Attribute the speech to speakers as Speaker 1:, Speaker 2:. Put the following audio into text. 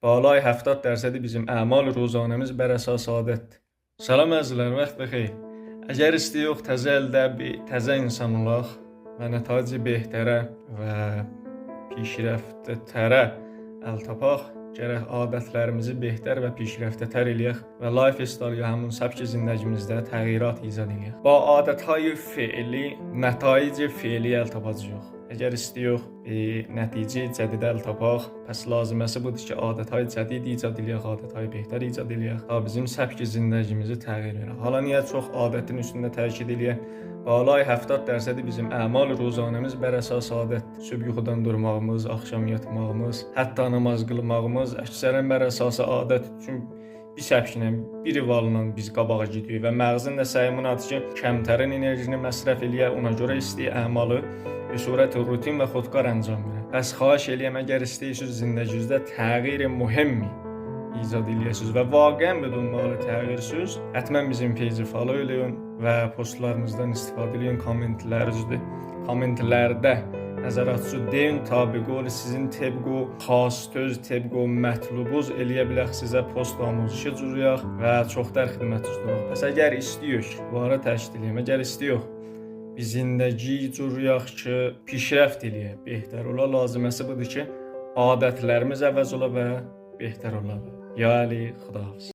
Speaker 1: بالای 70% bizim əmal ruzanəmiz bər əsas adətdir. Salam əzizlər, vaxt bəxeyr. Əgər istiyox təzə əldə bir təzə insan olaq və nətaici behtərə və pişrəftətərə əl tapaq, gərək adətlərimizi behtər və pişrəftətər eləyək və lifestyle ya həmin səbk zindagimizdə təğyirat icad eləyək. Ba adətهای fe'li nətaic fe'li əl tapacağıq. Əgər istiyox nəticə cədidə əl tapaq, pəs laziməsi budur ki, adətهای cədid icad eləyək, adətهای behtər icad eləyək, ta bizim səbk zindagimizi təğyir verək. Hala niyə çox adətin üstündə təkid eləyək? Balay 70% bizim əmal ruzanəmiz bər əsas adətdir. Sübh yuxudan durmağımız, axşam yatmağımız, hətta namaz qılmağımız əksərən bər əsası adət üçün bir səbklə, bir rivalla biz qabağa gedirik və məğzin də səyi bunadır ki, kəmtərin enerjini məsrəf eləyə, ona görə istəyir əmalı به صورت rutin və xodkar əncam verə. Pəs xahiş eləyəm, əgər istəyirsiniz zindəginizdə təğyir mühimmi icad eləyəsiniz və vaqəən به دنبال təğyirsiniz, həttəmən bizim page follow eləyin və postlarımızdan istifadə eləyin, kommentlərinizdə, kommentlərdə nəzəratınızı deyin, ta به قول sizin tebqu xastöz, tebqu mətlubuz eləyə bilək sizə post amuzişi cürüyaq və çox در xidmətinizdə olaq. Pəs əgər istiyoruz, bu ara təşkil eləyəm, əgər istiyoruz bir zindəgi cürüyaq ki, pişrəft eləyə, behtər ola, laziməsi budur ki, adətlərimiz əvəz ola və behtər ola. Ya Əli, Xudahafiz.